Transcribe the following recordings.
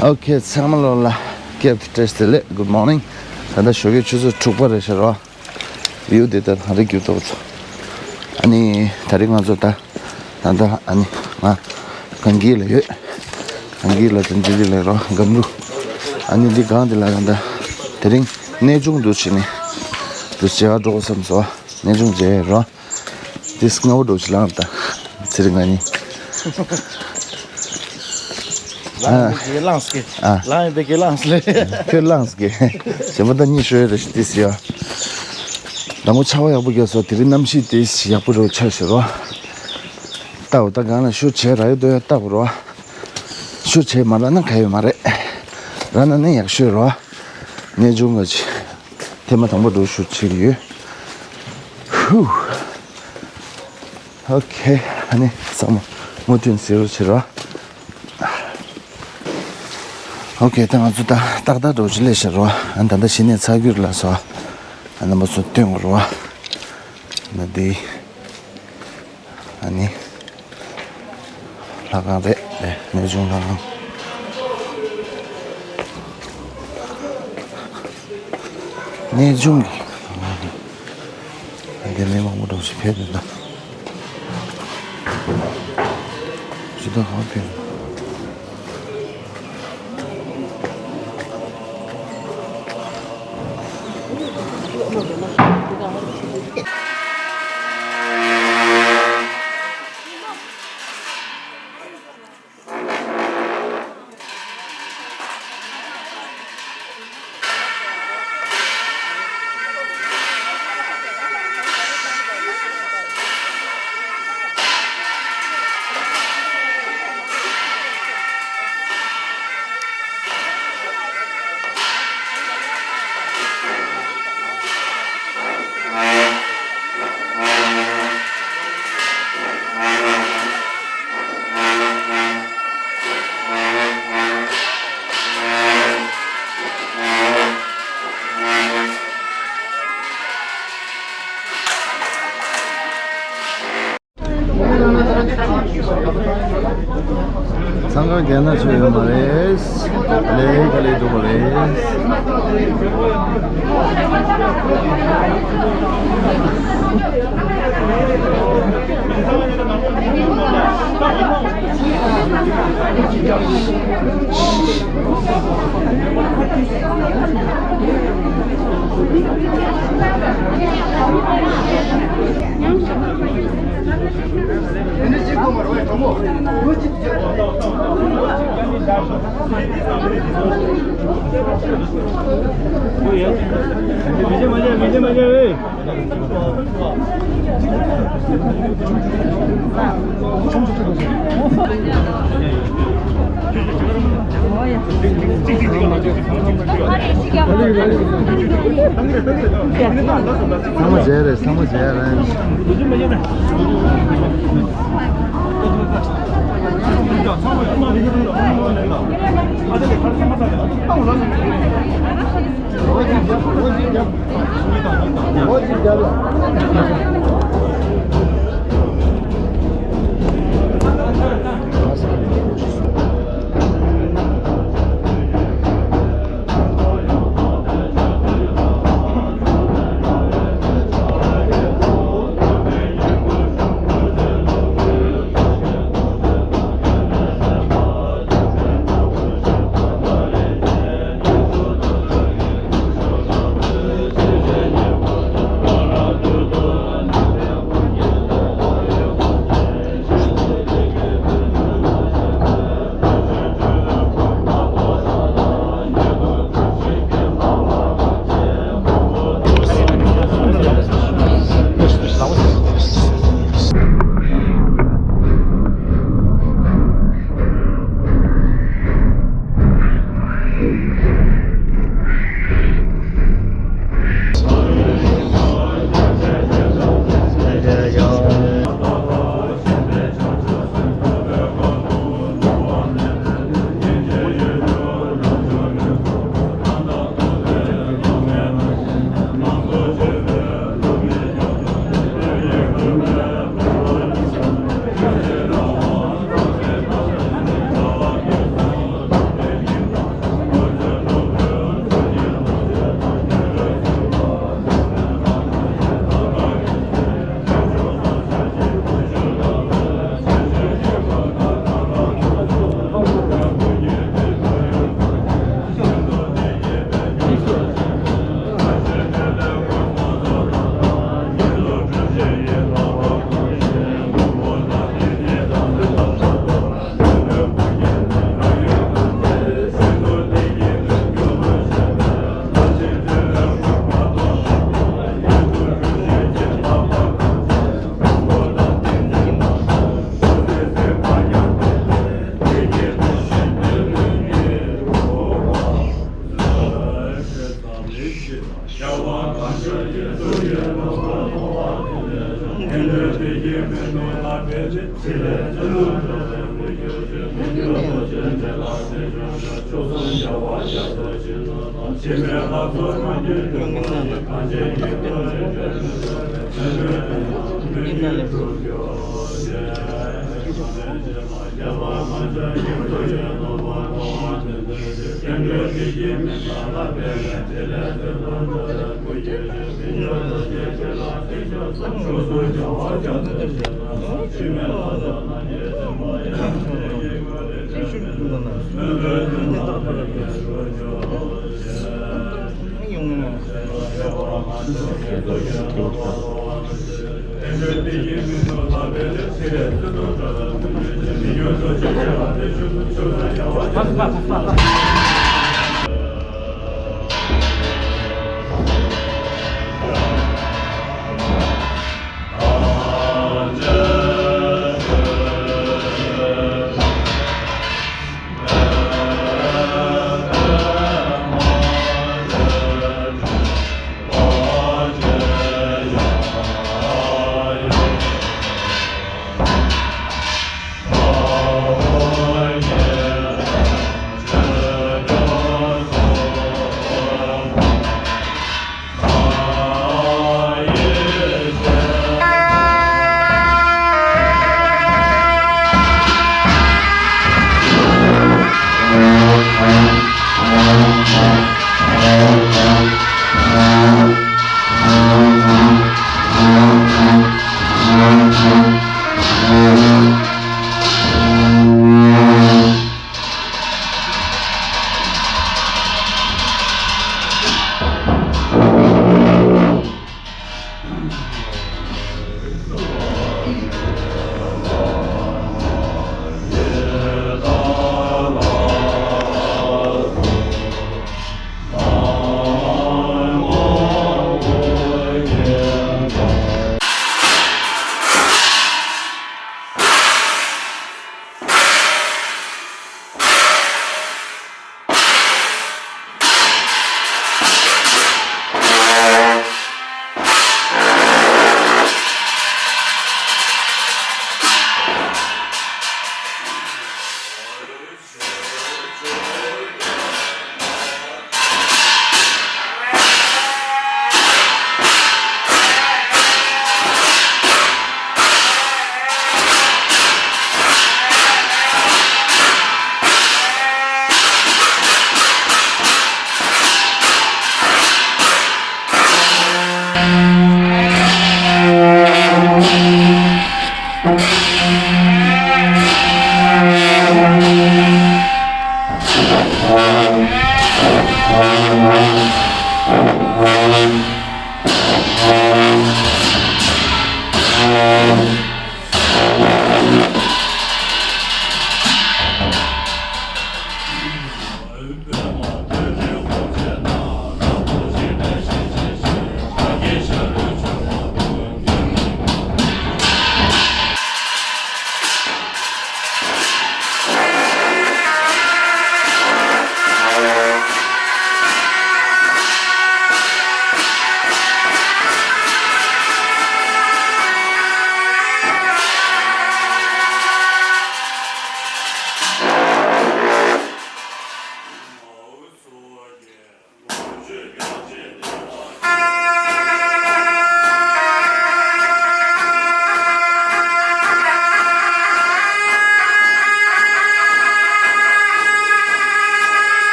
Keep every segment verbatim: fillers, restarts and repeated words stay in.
ཨོ་ཁེ། ཚང་མ་ལོ་ལ་སྐད་བཀྲ་ཤིས་བདེ་ལེགས། Good morning། ད་ལྟ་ཞོགས་ཀའི་ཆུ་ཚོད་དྲུག་པ་རེད་ཤག་རོ། བིའུ་དེ་ལྟར་ག་རེ་གྱུར་འདུག་ཚོ། ཨ་ནི་ད་རིང་ང་ཚོ་ད་ད་ལྟ་ཨ་ནི་ང་གངས་སྐྱིད་ལ་ཡོད། གངས་སྐྱིད་ལ་དེ་འདི་ལ་རོ། སྒམ་རུ། ཨ་ནི་འདི་སྒང་འདི་ལ་ད་ལྟ་དེ་རིང་གནས་ཆུང་འདུག་བྱས་ནས་འདུག་བྱས་འགྲོ་དགོས་བསམ་སོང་། གནས་ཆུང་བྱས་རོ། དེ་སྔ་པོ་འགྲོ་ཆེ་ལངས་ད། ཚེ་རིང་ང་གཉིས། ལངས་ཀྱི་ལངས་ཀྱི། ཨ། ལངས་ཡིན་པའི་ཀྱི་ལངས་ལེ། ཁྱོད་ལངས་ཀྱི། གཞན་པ་ད་གཉིད་ཤོར་རེ་ཞིག་དེ་སི་ཡ། དང་པོ་ཆར་པ་ཡག་པོ་བརྒྱབ་སོང་། དེ་རིང་གནམ་གཤིས་དེ་ཡག་པོ་རུ་ཆགས་ཤག་རོ། ལྟ་བུ་ད་གང་ལ་ཤུ་བྱས་ར་ཡོད་དོ་ཡ་ལྟ་བུ་རོ། ཤུ་བྱས་མ་ར་ན་ག་ཡོད་མ་རེད། ར་ན་ནི་ཡག་ཤོས་རོ། གནས་ཆུང་ག་ཅི། ཐེངས་མ་དང་པོ་འགྲོ་ཤུ་བྱེད་ཀྱི་ཡོད། ཧུ། ཨོ་ཁེ། ཨ་ནི་ཚང་མ་མུ་མཐུད་ཟེར་རོ་བྱེད་རོ། ཨོ་ཁེ། ད་ང་ཚོ་ད་ཏག་ཏག་འགྲོ་ཅི་ལས་བྱེད་རོ། ཨ་ད་ལྟ་གཞི་ནས་ཚ་རྒྱུད་ལ་སོ། ཨ་རྣམ་པ་ཚོ་སྟོན་དགོས་རོ། ན་དེ། ཨ་ནི། ལྷ་ཁང་རེད། རེད། གནས་ཆུང་ལྷ་ཁང་། གནས་ཆུང་གི། ཨ་དེ་མི་མང་པོ་འགྲོ་ཞིག་ཕེབས་འདུག་ད། ཞུ་དག་གང་ཕེབས། ཚང་མ་རྒྱ་ནག་ཆོས་ཡོད་མ་རེད། ལས་ཀ་ལས་འགྲོ་བ་རེད། ཚང་མ་མཇལ་རེད། ཚང་མ་མཇལ་རེད།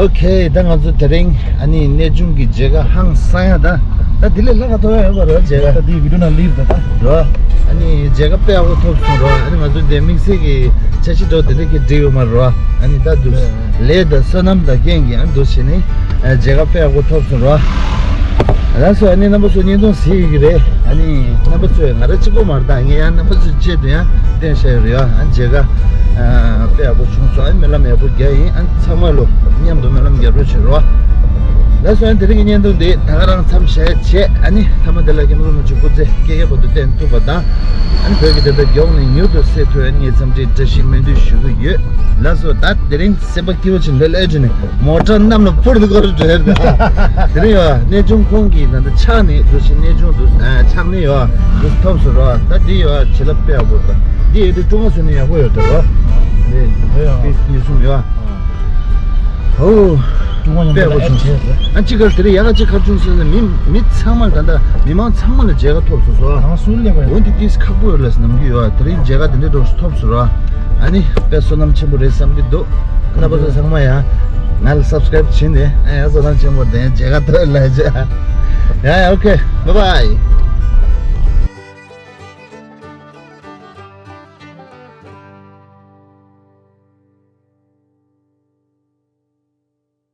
ཨོ་ཁེ། ད་ང་ཚོ་དེ་རིང་ཨ་ནི་གནས་ཆུང་གི་མཇལ་ཁ་ཧང་སང་ཡ། ད་ད་དེ་ལས་ལྷག་ག་ཐོབ་ཡ་ཡོད་པ་རེད། མཇལ་ཁ་ད་དེའི་བི་ཌིའོ་ནང་སླེབས་ད་ད་རོ། ཨ་ནི་མཇལ་ཁ་དཔེ་ཡག་པོ་ཐོབ་སོང་རོ། ཨ་ནི་ང་ཚོ་དེ་དམིགས་བསལ་གྱི་འཆར་གཞི་འདྲ་བོ་དེ་འདྲ་གི་སྒྲིག་ཡོད་མ་རེད་རོ། ཨ་ནི་ད་དུ་ལས་དང་སོ་ནམ་དང་རྐྱེན་གྱིས་ཨ་འདུ་བྱས་ནས་མཇལ་ཁ་དཔེ་ཡག་པོ་ཐོབ་སོང་རོ། ལགས་སོ། ཨ་ནི་རྣམ་པ་ཚོ་བརྙན་ཐུང་གཟིགས་ཡོད་ཀྱི་རེད། ཨ་ནི་རྣམ་པ་ཚོས་ང་རང་གཅིག་པོ་མ་རེད། ད་ངས་ཡང་རྣམ་པ་ཚོའི་ཆེད་དུ་ཡང་བསྟན་བཞག་ཡོད་རེད་ཡ། ཨ་མཇལ་ཁ་ཨ་དཔེ་ཡག་པོ་བྱུང་སོང་། ཨ་རྨི་ལམ་ཡག་པོ་རྒྱག་ཡིན། ཨ་ཚང་མ་ལོ་མཉམ་དུ་རྨི་ལམ་རྒྱག་རོགས་བྱེད་རོགས། ལགས་སོ། ཨ་དེ་རིང་གི་བརྙན་ཐུང་འདི་ད་ག་རང་མཚམས་བཞག་བྱས། ཨ་ནི་མཐའ་མ་འདི་ལ་རྒན་པོ་རིན་པོ་ཆེ་སྐུ་ཚེ་བསྐལ་བརྒྱའི་བར་དུ་བརྟན་ཐུབ་པ་དང་། ཨ་ནི་བོད་ཀྱི་བདེན་མཐའ་མགྱོགས་ནས་མྱུར་དུ་གསལ་ཐུབ་ཡ་ངས་འཚམས་འདྲིའི་བཀྲ་ཤིས་སྨོན་འདུན་ཞུ་གི་ཡོད། ལགས་སོ། ད་དེ་རིང་སེམས་པ་སྐྱིད་པོ་བྱས་ལྷོད་ལྷོད་བྱས་ནས་མོ་ཊ་གནམ་ལ་འཕུར་དུ་འགྲོ་རེད། དེ་རིང་ཡོད་གནས་ཆུང་ཁོང་གིས་ད་ལྟ་ཆགས་ནས་འདུག་ཕྱིན། གནས་ཆུང་དུ་ཨ་ཆགས་ནས་ཡོད་འདུག་ཐོབ་སོང་རོ། ད་འདི་ཡོད་བྱིན་རླབས་དཔེ་ཡག་པོ་རེད། ད་འདི་ཡོད་དུས་ཀྲུང་ཧྭ་བཟོ་ནི་ཡག་པོ་ཡོད་དོ་རོ། འདི་ཡོད་ཡོད། ཕིས་ཉི་གསུམ་ཡོད། ཨོ། ཀྲུང་ཧྭ་མཉམ་དཔེ་ཡག་པོ་དུ་བྱུང་ཨེ་ཆེ་ཟེར། ཨ་ཅི་གར་དེ་རིང་ཡག་ག་ཅིག་ག་རེ་བྱུང་ཟེར་ན། མི་མི་ཚང་མ་ལ་ད་ལྟ་མི་མང་ཚང་མ་ལ་མཇལ་ཁ་ཐོབ་སོང་སོ། གང་སུ་སླེབས་པ་ཡོད། འོན་ཏེ་ཏིས་ཁག་པོ་ཡོད་ལ་ཟེར་ནམ་གི་ཡོད། དེ་རིང་མཇལ་ཁ་དེ་འདྲ་འགྲོ་ཐོབ་སོང་རོ། ཨ་ནི་དཔེ་བསོད་ནམས་ཆེན་པོ་རེད་བསམ་གྱི་འདུག་རྣམ་པ་ཚོ་ཚང་མ་ཡང་ང་ལ་སབ་སི་ཀ་རེབ་བྱས་ནས། ཨ་ཡང་བསོད་ནམས་ཆེན་པོ་དེ་མཇལ་ཁ་ཐོབ་ལ་བྱ། ཡ་ཡ། ཨོ་ཁེ། བྷའི་བྷའི།